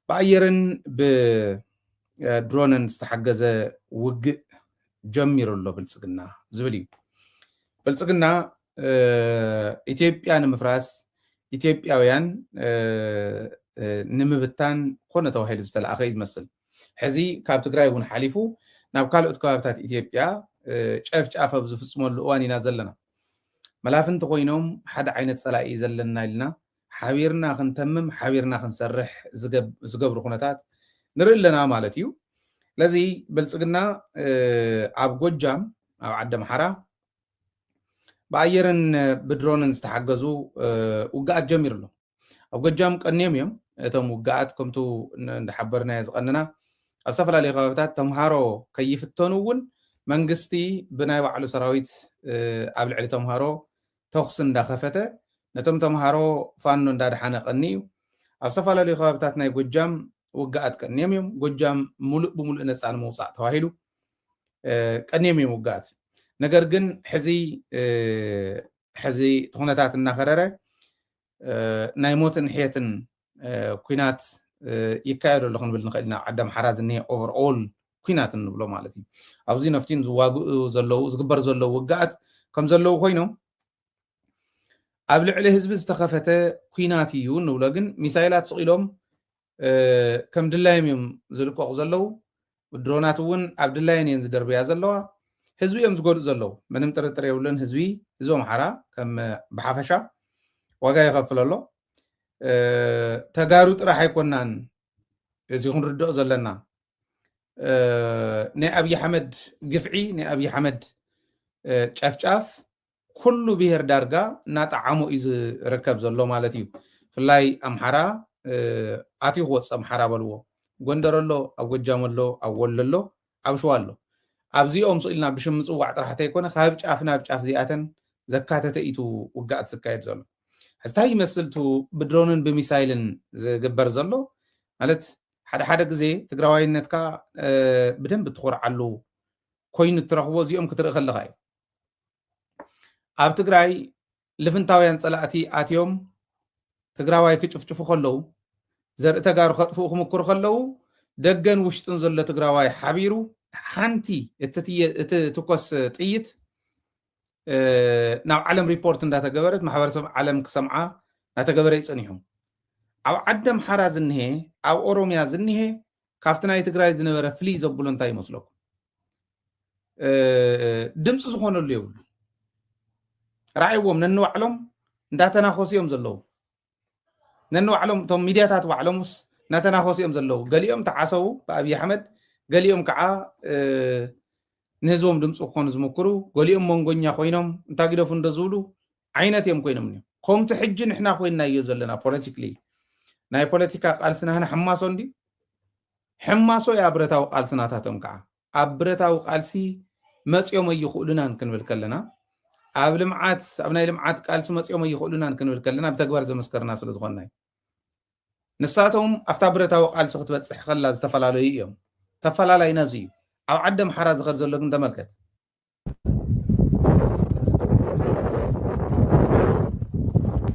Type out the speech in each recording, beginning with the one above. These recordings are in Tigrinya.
ብኣየርን ብድሮንን ዝተሓገዘ ውግእ ጀሚሩ ኣሎ ብልጽግና ዝብል እዩ። ብልጽግና ኢትዮጵያ ንምፍራስ፣ ኢትዮጵያውያን ንምብታን ኮነ ተባሂሉ ዝተላእኸ እዩ ዝመስል። ሕዚ ካብ ትግራይ እውን ሓሊፉ ናብ ካልኦት ከባብታት ኢትዮጵያ ጨፍጫፍ ኣብ ዝፍፅመሉ እዋን ኢና ዘለና። መላፍንቲ ኮይኖም ሓደ ዓይነት ፀላኢ ዘለና ኢልና ሓቢርና ክንተምም ሓቢርና ክንሰርሕ ዝገብሩ ኩነታት ንርኢ ኣለና ማለት እዩ። ስለዚ ብልፅግና ኣብ ጎጃም ኣብ ዓዲ ኣምሓራ ብኣየርን ብድሮንን ዝተሓገዙ ውግኣት ጀሚሩ ኣሎ። ኣብ ጎጃም ቀንዮም እዮም እቶም ውግኣት። ከምቱ እንዳሓበርናዮ ዝቐንና ኣብ ዝተፈላለዩ ከባብታት ተምሃሮ ከይፍተኑ እውን መንግስቲ ብናይ ባዕሉ ሰራዊት ኣብ ልዕሊ ተምሃሮ ተኹሲ እንዳኸፈተ ነቶም ተምሃሮ ፋኖ እንዳድሓነ ቀኒ እዩ። ኣብ ዝተፈላለዩ ከባብታት ናይ ጎጃም ውግኣት ቀንዮም እዮም። ጎጃም ሙሉእ ብሙሉእ ነፃ ንምውፃእ ተባሂሉ ቀንዮም እዮም ውግኣት። ነገር ግን ሕዚ ሕዚ እቲ ኩነታት እናኸረረ ናይ ሞትን ሕየትን ኩናት ይካየድ ኣሎ ክንብል ንኽእል ኢና። ዓዲ ኣምሓራ ዝኒሄ ኦቨርኦል ኩናት እንብሎ ማለት እዩ። ኣብዚ ነፍቲን ዝዋግኡ ዘለዉ ዝግበር ዘለዉ ውግኣት ከም ዘለዉ ኮይኖም ኣብ ልዕሊ ህዝቢ ዝተኸፈተ ኩናት እዩ እንብሎ ግን ሚሳይላት ስቕ ኢሎም ከም ድላዮም እዮም ዝልቀቑ ዘለዉ። ድሮናት እውን ኣብ ድላየን እየን ዝደርብያ ዘለዋ። ህዝቢ እዮም ዝጎድኡ ዘለዉ። ምንም ጥርጥር የብሉን። ህዝቢ ህዝቢ ኣምሓራ ከም ብሓፈሻ ዋጋ ይኸፍል ኣሎ። ተጋሩ ጥራሕ ኣይኮናን እዚ ክንርድኦ ዘለና። ናይ ኣብይ ኣሕመድ ግፍዒ ናይ ኣብይ ኣሕመድ ጨፍጫፍ ኩሉ ብሄር ዳርጋ እናጠዓሞ እዩ ዝርከብ ዘሎ ማለት እዩ። ብፍላይ ኣምሓራ ኣትዩ ክወፅእ ኣምሓራ በልዎ። ጎንደር ኣሎ፣ ኣብ ጎጃም ኣሎ፣ ኣብ ወሎ ኣሎ፣ ኣብ ሸዋ ኣሎ። ኣብዚኦም ስኢልና ብሽም ምፅዋዕ ጥራሕ ተይኮነ ካብ ጫፍ ናብ ጫፍ እዚኣተን ዘካተተ እዩ ውግኣት ዝካየድ ዘሎ። ሕዚ እንታይ ይመስል እቲ ብድሮንን ብሚሳይልን ዝግበር ዘሎ ማለት ሓደ ሓደ ግዜ ትግራዋይነትካ ብደንብ ትኾርዓሉ ኮይኑ እትረኽቦ እዚኦም ክትርኢ ከለኻ እዩ። ኣብ ትግራይ ልፍንታውያን ፀላእቲ ኣትዮም ትግራዋይ ክጭፍጭፉ ከለዉ ዘርኢ ተጋሩ ከጥፍኡ ክምክሩ ከለዉ ደገን ውሽጥን ዘሎ ትግራዋይ ሓቢሩ ሓንቲ እቲ ትኮስ ጥይት ናብ ዓለም ሪፖርት እንዳተገበረት ማሕበረሰብ ዓለም ክሰምዓ እናተገበረ ይፀኒሑ። ኣብ ዓዲ ኣምሓራ ዝንሄ ኣብ ኦሮሚያ ዝንሄ ካብቲ ናይ ትግራይ ዝነበረ ፍልይ ዘብሎ እንታይ ይመስለኩም? ድምፂ ዝኾነሉ የብሉ። ረኣይዎም ነንባዕሎም እንዳተናኸሱ እዮም ዘለዉ። ነንባዕሎም እቶም ሚድያታት ባዕሎምስ እናተናኸሱ እዮም ዘለዉ። ገሊኦም ተዓሰቡ ብኣብይ ኣሕመድ፣ ገሊኦም ከዓ ንህዝቦም ድምፂ ክኾኑ ዝምክሩ፣ ገሊኦም መንጎኛ ኮይኖም እንታ ግደፉ እንዶ ዝብሉ ዓይነት እዮም ኮይኖም እዮም። ከምቲ ሕጂ ንሕና ኮይንናዮ ዘለና ፖለቲክሊ ናይ ፖለቲካ ቃልሲ ናህና ሕማሶ እንዲ ሕማሶ እያ ብረታዊ ቃልሲ ናታቶም ከዓ ኣብ ብረታዊ ቃልሲ መፅኦም ኣይኽእሉናን ክንብል ከለና ኣብ ልምዓት ኣብ ናይ ልምዓት ቃልሲ መፅኦም ኣይኽእሉናን ክንብል ከለና ብተግባር ዘመስከርና ስለ ዝኾንና እዩ። ንሳቶም ኣብታ ብረታዊ ቃልሲ ክትበፅሕ ከላ ዝተፈላለዩ እዮም። ተፈላላይና እዚ እዩ። ኣብ ዓዲ ኣምሓራ ዝኸድ ዘሎ ግን ተመልከት።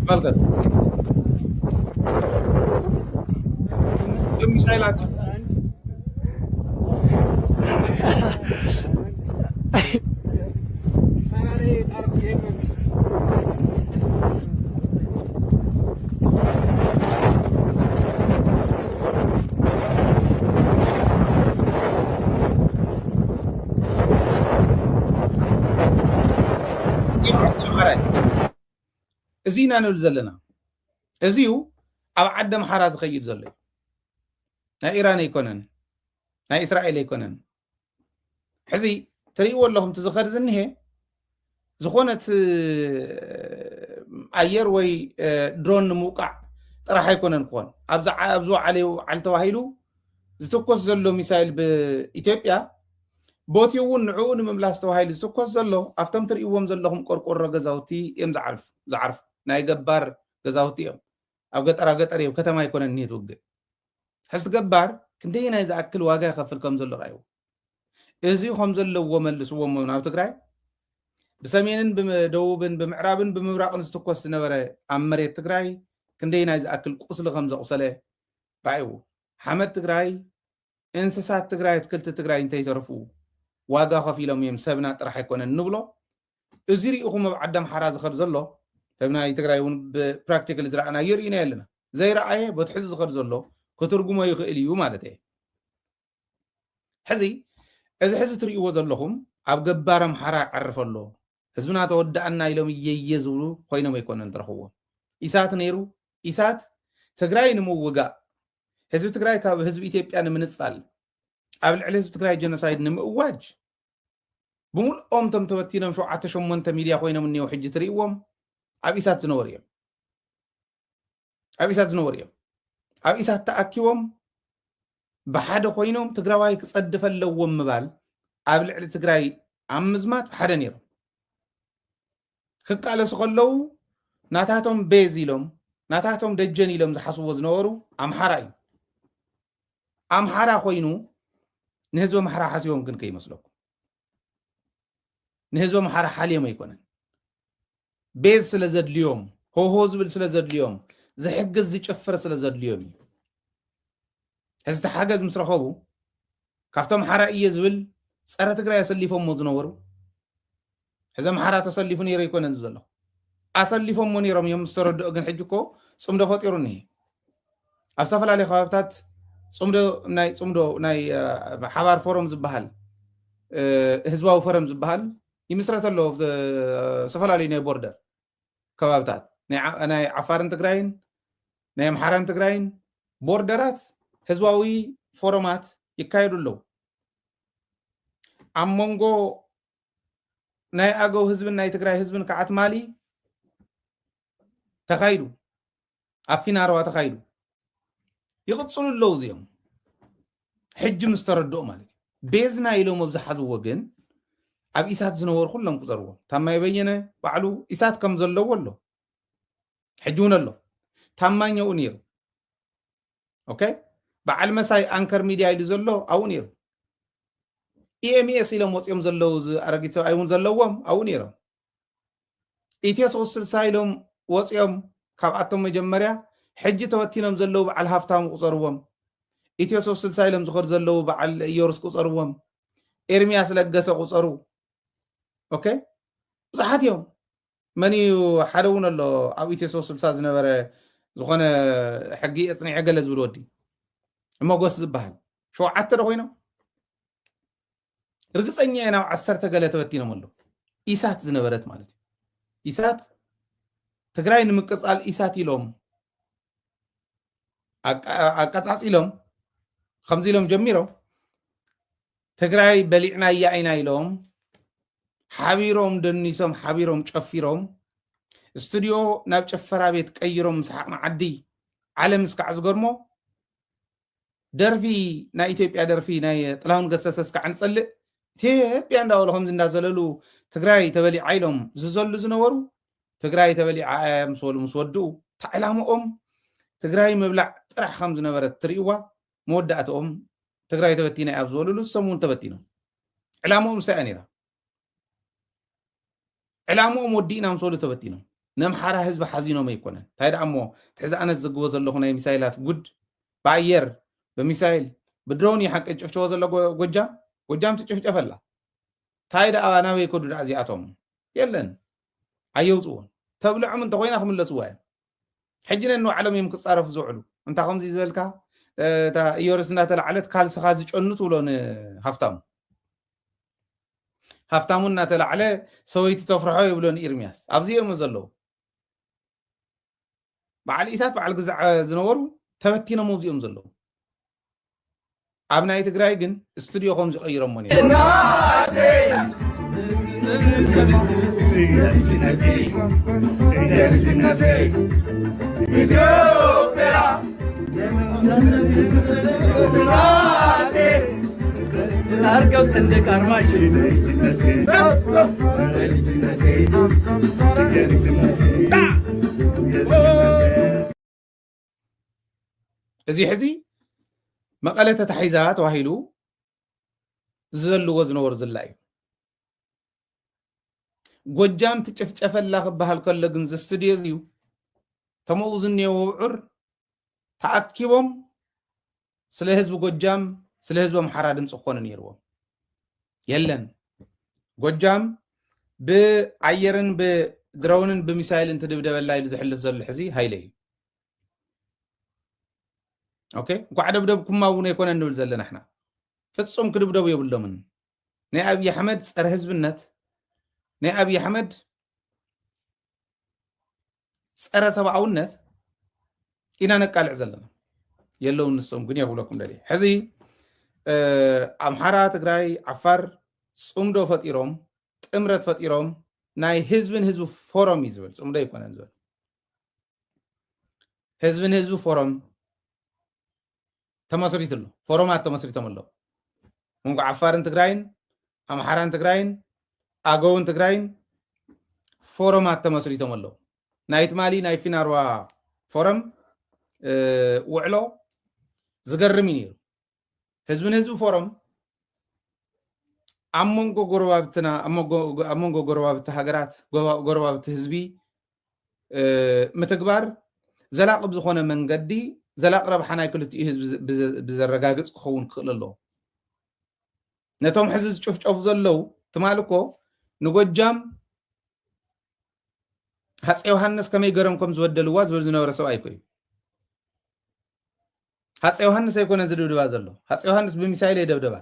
ተመልከት። እቶም ሚሳይላት እዚ ኢና ንብል ዘለና። እዚዩ ኣብ ዓዲ ኣምሓራ ዝኸይድ ዘሎ እዩ። ናይ ኢራን ኣይኮነን፣ ናይ እስራኤል ኣይኮነን። ሕዚ ትርእይዎ ኣለኹም እቲ ዝኸድ ዝንሄ ዝኾነት ኣየር ወይ ድሮን ንምውቃዕ ጥራሕ ኣይኮነን ክኾን። ኣብዚ ዓለ ዓል ተባሂሉ ዝትኮስ ዘሎ ሚሳይል ብኢትዮጵያ ቦቲ እውን ንዕኡ ንምምላስ ተባሂሉ ዝትኮስ ዘሎ ኣብቶም ትርእይዎም ዘለኹም ቆርቆሮ ገዛውቲ እዮም ዝዓርፉ ዝዓርፉ ናይ ገባር ገዛውቲ እዮም። ኣብ ገጠራ ገጠር እዮም፣ ከተማ ኣይኮነን እኒሄት ውግእ። ሕዚ ገባር ክንደይ ናይ ዝኣክል ዋጋ ይኸፍል ከም ዘሎ ራእይዎ። እዚ ከም ዘለዎ መልስዎ እሞ ናብ ትግራይ ብሰሜንን ብደቡብን ብምዕራብን ብምብራቕን ዝትኮስ ዝነበረ ኣብ መሬት ትግራይ ክንደይ ናይ ዝኣክል ቁስሊ ከም ዘቑሰለ ራእይዎ። ሓመድ ትግራይ፣ እንስሳት ትግራይ፣ ኣትክልቲ ትግራይ እንተይተረፉ ዋጋ ከፊሎም እዮም፣ ሰብና ጥራሕ ኣይኮነን ንብሎ። እዚ ሪኢኹም ኣብ ዓዲ ኣምሓራ ዝኸድ ዘሎ ሰብ ናይ ትግራይ እውን ብፕራክቲካሊ ዝረኣናዮ ርኢና ኣለና። ዘይረኣየ በቲ ሕዚ ዝኸድ ዘሎ ክትርጉሞ ይኽእል እዩ ማለት እየ። ሕዚ እዚ ሕዚ ትርእይዎ ዘለኹም ኣብ ገባር ኣምሓራ ይዓርፍ ኣሎ፣ ህዝብና ተወዳእና ኢሎም እየየ ዝብሉ ኮይኖም ኣይኮነን ትረኽብዎም። ኢሳት ነይሩ፣ ኢሳት ትግራይ ንምውጋእ፣ ህዝቢ ትግራይ ካብ ህዝቢ ኢትዮጵያ ንምንጻል፣ ኣብ ልዕሊ ህዝቢ ትግራይ ጀኖሳይድ ንምእዋጅ ብምልኦም እቶም ተበቲኖም ሸውዓተ ሸሞንተ ሚድያ ኮይኖም እኒው ሕጂ ትርእይዎም ኣብ ኢሳት ዝነበሩ እዮም። ኣብ ኢሳት ዝነበሩ እዮም። ኣብ ኢሳት ተኣኪቦም ብሓደ ኮይኖም ትግራዋይ ክጸድፍ ኣለዎም ምባል ኣብ ልዕሊ ትግራይ ኣብ ምዝማት ሓደ ነይሮም። ክቃለሱ ከለዉ ናታቶም ቤዝ ኢሎም ናታቶም ደጀን ኢሎም ዝሓስብዎ ዝነበሩ ኣምሓራ እዩ። ኣምሓራ ኮይኑ ንህዝቢ ኣምሓራ ሓሲቦም ግን ከይመስለኩም። ንህዝቢ ኣምሓራ ሓልዮም ኣይኮነን። ቤዝ ስለ ዘድልዮም፣ ሆሆ ዝብል ስለ ዘድልዮም፣ ዝሕግዝ ዝጭፍር ስለ ዘድልዮም እዩ። ሕዚ ተሓገዝ ምስ ረኸቡ ካብቶም ሓራ እየ ዝብል ጸረ ትግራይ ኣሰሊፎሞ ዝነበሩ፣ ሕዚ ኣምሓራ ተሰሊፉ ነይሩ ኣይኮነን ዝብል ዘለኹ። ኣሰሊፎሞ ነይሮም እዮም ምስ ተረድኦ ግን ሕጂ እኮ ጽምዶ ፈጢሩ እኒሄ። ኣብ ዝተፈላለዩ ከባብታት ጽምዶ ናይ ጽምዶ ናይ ሓባር ፎረም ዝበሃል ህዝባዊ ፎረም ዝበሃል ይምስረት ኣሎ። ዝተፈላለዩ ናይ ቦርደር ከባብታት ናይ ዓፋርን ትግራይን ናይ ኣምሓራን ትግራይን ቦርደራት ህዝባዊ ፎረማት ይካየዱ ኣለዉ። ኣብ መንጎ ናይ ኣገው ህዝብን ናይ ትግራይ ህዝብን ከዓ ትማሊ ተኻይዱ ኣብ ፊናርዋ ተኻይዱ ይቕፅሉ ኣለዉ። እዚኦም ሕጂ ምስ ተረድኦ ማለት እዩ። ቤዝና ኢሎም ኣብ ዝሓዝዎ ግን ኣብ ኢሳት ዝነበሩ ኩሎም ቁፀርዎም። ታማኝ በየነ ባዕሉ ኢሳት ከም ዘለዎ ኣሎ። ሕጂ እውን ኣሎ። ታማኝ ኣብኡ ነይሩ። ኦኬ፣ በዓል መሳይ ኣንከር ሚድያ ኢሉ ዘሎ ኣብኡ ነይሩ። ኢኤምኤስ ኢሎም ወፂኦም ዘለዉ ኣረጊት ሰብኣይ እውን ዘለዎም ኣብኡ ነይሮም። ኢትዮ ሶስት ስልሳ ኢሎም ወፂኦም ካብኣቶም መጀመርያ ሕጂ ተበቲኖም ዘለዉ በዓል ሃፍታሙ ቁፀርዎም። ኢትዮ ሶስት ስልሳ ኢሎም ዝኸዱ ዘለዉ በዓል ኢዮርስ ቁፀርዎም። ኤርሚያስ ለገሰ ቁፀሩ። ኦኬ፣ ብዙሓት እዮም። መን እዩ ሓደ እውን ኣሎ ኣብ ኢትዮ ሶስት ስልሳ ዝነበረ ዝኾነ ሕጊ የፅኒዐ ገለ ዝብል ወዲ ሞጎስ ዝበሃል ሸውዓተ ዶ ኮይኖም ርግፀኛ እየ ናብ ዓሰርተ ገለ ተበቲኖም ኣለዉ። ኢሳት ዝነበረት ማለት እዩ። ኢሳት ትግራይ ንምቅፃል ኢሳት ኢሎም ኣቃፃፂሎም ከምዚ ኢሎም ጀሚሮም ትግራይ በሊዕናያ ኢና ኢሎም ሓቢሮም ደኒሶም ሓቢሮም ጨፊሮም ስቱዲዮ ናብ ጭፈራ ቤት ቀይሮም ምስሓቕ መዓዲ ዓለም እስካዕ ዝገርሞ ደርፊ ናይ ኢትዮጵያ ደርፊ ናይ ጥላሁን ገሰሰ እስካዕ ንፀልእ ኢትዮጵያ እንዳበሉ ከምዚ እንዳዘለሉ ትግራይ ተበሊዓ ኢሎም ዝዘሉ ዝነበሩ ትግራይ ተበሊዓ እያ ምስ በሉ ምስ ወድኡ እታ ዕላምኦም ትግራይ ምብላዕ ጥራሕ ከም ዝነበረት ትርእይዋ መወዳእትኦም ትግራይ ተበቲና እያ ኣብ ዝበሉሉ እሶም እውን ተበቲኖም ዕላምኦም እሳ እያ ነይራ ዕላምኦም ወዲእና ምስ በሉ ተበቲኖም ነምሓራ ህዝቢ ሓዚኖም ኣይኮነን እንታይ ደኣ እሞ ትሕዚ ኣነ ዝዝግቦ ዘለኹ ናይ ሚሳይላት ጉድ ብኣየር ብሚሳይል ብድሮን እዩ ሓቂ ጭፍጭፎ ዘሎ ጎጃም ጎጃም ትጭፍጨፈላ እንታይ ደኣ ናበይ ከዱ ደኣ እዚኣቶም የለን ኣየውፅዎን ተብልዖም እንተኮይና ክምለስዋ እዮም ሕጂ ነንባዕሎም እዮም ክፃረፉ ዝውዕሉ እንታ ከምዚ ዝበልካ እታ ኢዮርስ እናተላዕለት ካልስኻ ዝጨኑ ትብሎ ንሃፍታሙ ሃፍታሙ እናተላዕለ ሰበይቲ ተፍርሖ ይብሎ ንኢርምያስ ኣብዚ እዮም ዘለዉ በዓል ኢሳት በዓል ግዛዕ ዝነበሩ ተበቲኖም ኣብዚኦም ዘለዉ ኣብ ናይ ትግራይ ግን ስቱዲዮ ከም ዝቀይሮሞ ነይሩ ኢትዮጵያ አርገው ሰንደቅ አርማሽ እዚ ሕዚ መቐለ ተታሒዛ ተባሂሉ ዝዘልዎ ዝነበሩ ዝላ እዩ ጎጃም ትጭፍጨፈላ ክበሃል ከሎ ግን ዝስትድዮ እዩ ተመኡ ዝኒየው ኣብዑር ተኣኪቦም ስለ ህዝቢ ጎጃም፣ ስለ ህዝቢ ኣምሓራ ድምፂ ክኾኑ ነይርዎም። የለን። ጎጃም ብኣየርን ብድሮንን ብሚሳይልን ትድብደበላ ኢሉ ዝሕልፍ ዘሎ ሕዚ ሃይለ እዩ። ኦኬ፣ እንኳዕ ደብደብኩማ እውን ኣይኮነ ንብል ዘለና ሕና። ፍጹም ክድብደቡ የብሎምን። ናይ ኣብይ ኣሕመድ ጸረ ህዝብነት፣ ናይ ኣብይ ኣሕመድ ጸረ ሰብኣውነት ኢና ነቃልዕ ዘለና። የለውን ንሶም ግን የብለኩም ደልየ። ሕዚ፣ እ፣ ኣምሓራ፣ ትግራይ፣ ዓፋር ጽምዶ ፈጢሮም፣ ጥምረት ፈጢሮም፣ ናይ ህዝብን ህዝቢ ፎረም እዩ ዝብል፣ ጽምዶ ኣይኮነን ዝብል። ህዝብን ህዝቢ ፎረም ተመስሪቱ ኣሎ። ፎረማት ተመስሪቶም ኣለዉ። መንጎ ዓፋርን ትግራይን፣ ኣምሓራን ትግራይን፣ ኣገውን ትግራይን ፎረማት ተመስሪቶም ኣለዉ። ናይ ትማሊ ናይ ፊናርዋ ፎረም፣ እ፣ ውዕሎ ዝገርም እዩ ነይሩ። ህዝቢ ንህዝቢ ፎረም ኣብ መንጎ ጎረባብትና፣ ኣብ መንጎ፣ ኣብ መንጎ ጎረባብቲ ሃገራት፣ ጎባ-፣ ጎረባብቲ ህዝቢ፣ እ፣ ምትግባር ዘላቂ ብዝኾነ መንገዲ ዘላቂ ረብሓ ናይ ክልቲኡ ህዝቢ ዝ-፣ ብዘ-፣ ብዘረጋግጽ ክኸውን ክኽእል ኣለዎ። ነቶም ሕዚ ዝጭፍጨፉ ዘለዉ ትማሊ እኮ ንጎጃም ሃፀይ ዮሃንስ ከመይ ገሮም ከም ዝበደልዋ ዝብል ዝነበረ ሰብኣይ እኮ እዩ። ሃፀይ ዮሃንስ ኣይኮነ ዝድብድባ ዘሎ። ሃፀይ ዮሃንስ ብሚሳይል የደብደባ።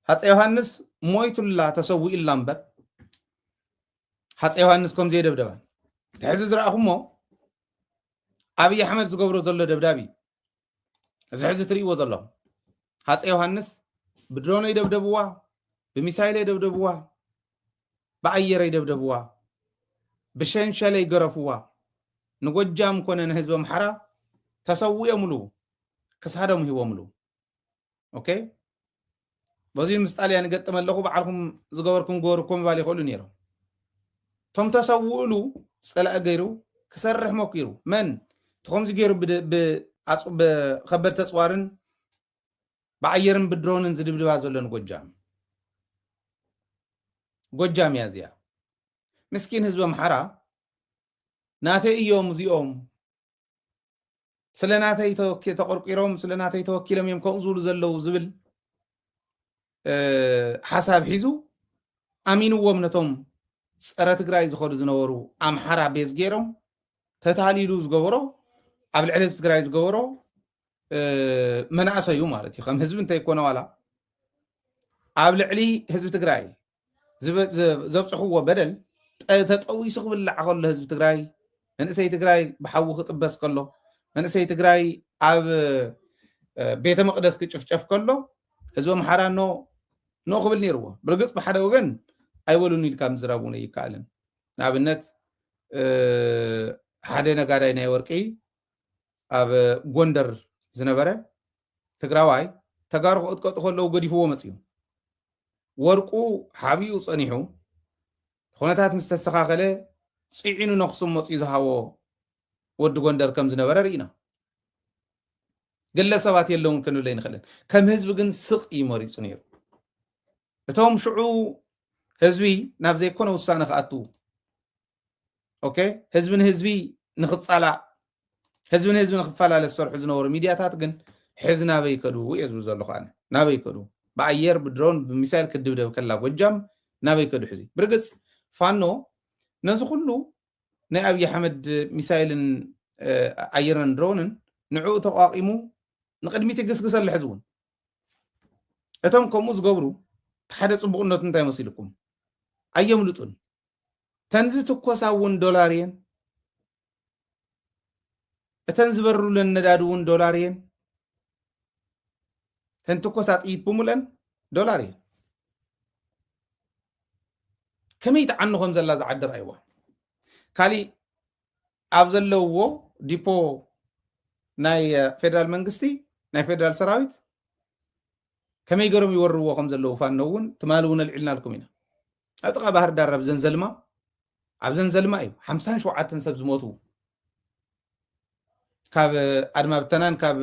ሃፀይ ዮሃንስ ሞይቱላ ተሰዊኡላ እምበር ሃፀይ ዮሃንስ ከም ዘየደብደባ። እቲ ሕዚ ዝረኣኹሞ ኣብይ ኣሕመድ ዝገብሮ ዘሎ ደብዳብ እዩ። እዚ ሕዚ ትርእይዎ ዘለኹም ሃፀይ ዮሃንስ ብድሮን ይደብደብዋ፣ ብሚሳይል ይደብደብዋ፣ ብኣየር ይደብደብዋ፣ ብሸንሸል ይገረፍዋ። ንጎጃም ኮነ ንህዝቢ ኣምሓራ ተሰዊኦምሉ፣ ክሳዶም ሂቦምሉ። ኦኬ፣ በዚ ምስ ጣልያን ገጥም ኣለኹ፣ ባዕልኩም ዝገበርኩም ግበሩ እኮ ምባል ይኽእሉ ነይሮም። እቶም ተሰውእሉ ፀላኢ ገይሩ ክሰርሕ መኪሩ። መን? እቲ ከምዚ ገይሩ ብድ-፣ ብ-፣ ኣፅ-፣ ብኸበድቲ ኣፅዋርን ብኣየርን ብድሮንን ዝድብድባ ዘሎ ንጎጃም። ጎጃም እያ እዚኣ። ምስኪን ህዝቢ ኣምሓራ ናተይ እዮም እዚኦም፣ ስለ ናተይ ተወኪ-፣ ተቆርቂሮም፣ ስለ ናተይ ተወኪሎም እዮም ከምኡ ዝብሉ ዘለዉ ዝብል፣ እ፣ ሓሳብ ሒዙ ኣሚንዎም ነቶም ጸረ ትግራይ ዝኸዱ ዝነበሩ ኣምሓራ ቤዝ ገይሮም ተታሊሉ ዝገበሮ፣ ኣብ ልዕሊ ህዝቢ ትግራይ ዝገበሮ፣ እ፣ መናእሰዩ ማለት እዩ። ከም ህዝቢ እንተይኮነ ዋላ ኣብ ልዕሊ ህዝቢ ትግራይ ዝበ-፣ ዘ-፣ ዘብፅሕዎ በደል ጠ-፣ ተጠዊሱ ክብላዕ ከሎ ህዝቢ ትግራይ፣ መንእሰይ ትግራይ ብሓዊ ክጥበስ ከሎ፣ መንእሰይ ትግራይ ኣብ፣ እ፣ ቤተ መቕደስ ክጭፍጨፍ ከሎ ህዝቢ ኣምሓራ ኖ፣ ኖ ክብል ነይርዎ። ብርግፅ ብሓደ ወገን ኣይበሉን ኢልካ ምዝራብ እውን ኣይከኣልን። ንኣብነት፣ እ፣ ሓደ ነጋዳይ ናይ ወርቂ ኣብ ጎንደር ዝነበረ ትግራዋይ ተጋሩ ክቕጥቀጡ ከለዉ ገዲፍዎ መፅዩ። ወርቁ ሓቢኡ ፀኒሑ፣ ኩነታት ምስ ተስተኻኸለ ፅዒኑ ነኽሱም መፅዩ ዝሃቦ ወዲ ጎንደር ከም ዝነበረ ርኢና። ግለ ሰባት የለውን ክንብል ኣይንኽእልን። ከም ህዝቢ ግን ስቕ እዩ መሪፁ ነይሩ። እቶም ሽዑ ህዝቢ ናብ ዘይኮነ ውሳነ ክኣትዉ፣ ኦኬ፣ ህዝቢ ንህዝቢ ንኽፃላእ፣ ህዝቢ ንህዝቢ ንኽፈላለ ዝሰርሑ ዝነበሩ ሚድያታት ግን ሕዚ ናበይ ከዱ እየ ዝብል ዘለኹ ኣነ። ናበይ ከዱ? ብኣየር፣ ብድሮን፣ ብሚሳይል ክድብደብ ከላ ጎጃም ናበይ ከዱ ሕዚ? ብርግፅ ፋኖ ነዚ ኩሉ ናይ ኣብይ ኣሕመድ ሚሳይልን፣ እ፣ ኣየርን ድሮንን ንዕኡ ተቋቂሙ ንቕድሚት ይግስግስ ኣሎ። ሕዚ እውን እቶም ከምኡ ዝገብሩ ሓደ ፅቡቕነቱ እንታይ መሲልኩም? ኣየምልጡን። ተን ዝትኮሳ እውን ዶላር እየን። እተን ዝበርሩለን ነዳዲ እውን ዶላር እየን። ተን ትኮሳ ጥይት ብምለን ዶላር እየን። ከመይ ትዓኑ ከም ዘላ ዝዓዲ ርኣይዋ። ካሊእ ኣብ ዘለውዎ ዲፖ ናይ፣ እ፣ ፌደራል መንግስቲ፣ ናይ ፌደራል ሰራዊት ከመይ ገይሮም ይወርዎ ከም ዘለዉ ፋኖ እውን ትማሊ እውን ኣልዒልናልኩም ኢና። ኣብ ጥቓ ባህር ዳር ኣብ ዘንዘልማ፣ ኣብ ዘንዘልማ እዩ ሓምሳን ሸውዓተን ሰብ ዝሞቱ ካብ ኣድማ ብተናን ካብ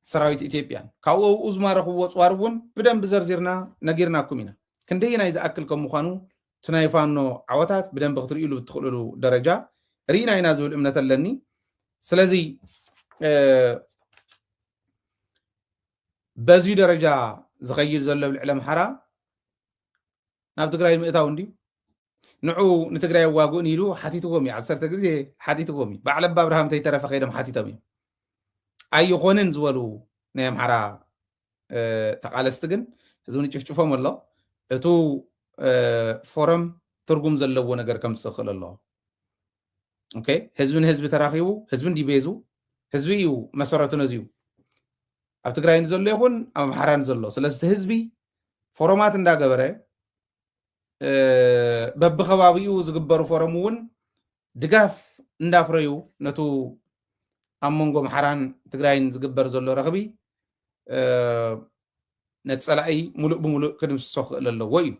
ሰራዊት ኢትዮጵያን። ካብኡ ኣብኡ ዝማረኽዎ ኣፅዋር እውን ብደንቢ ዘርዚርና ነጊርናኩም ኢና። ክንደየናይ ዝኣክል ከም ምዃኑ እቲ ናይ ፋኖ ዓወታት ብደንቢ ክትርእዩሉ ብትኽእሉሉ ደረጃ ርኢና ኢና ዝብል እምነት ኣለኒ። ስለዚ፣ እ፣ በዚ ደረጃ ዝኸይድ ዘሎ ኣብ ልዕሊ ኣምሓራ ናብ ትግራይ ምእታው እንድዩ። ንዑ ንትግራይ ኣዋግኡን ኢሉ ሓቲትዎም እዩ። ዓሰርተ ግዜ ሓቲትዎም እዩ። በዓል ኣባ ኣብርሃም ተይተረፈ ከይዶም ሓቲቶም እዮም። ኣይኾንን ዝበሉ ናይ ኣምሓራ ተቃለስቲ ግን ህዝቢ ንጭፍጭፎም ኣሎ። እቱ ፎረም ትርጉም ዘለዎ ነገር ከምፅእ ክእል ኣለዎ። ህዝቢ ንህዝቢ ተራኪቡ ህዝቢ እንዲቤዙ ህዝቢ እዩ መሰረቱ። ነዚዩ ኣብ ትግራይ ንዘሎ ይኹን ኣብ ኣምሓራ ንዘሎ፣ ስለዚ ህዝቢ ፎረማት እንዳገበረ በብከባቢኡ ዝግበሩ ፎረም እውን ድጋፍ እንዳፍረዩ ነቱ ኣብ መንጎ ኣምሓራን ትግራይን ዝግበር ዘሎ ረኽቢ ነቲ ፀላኢ ሙሉእ ብሙሉእ ክድምስሶ ክእል ኣለዎ እዩ።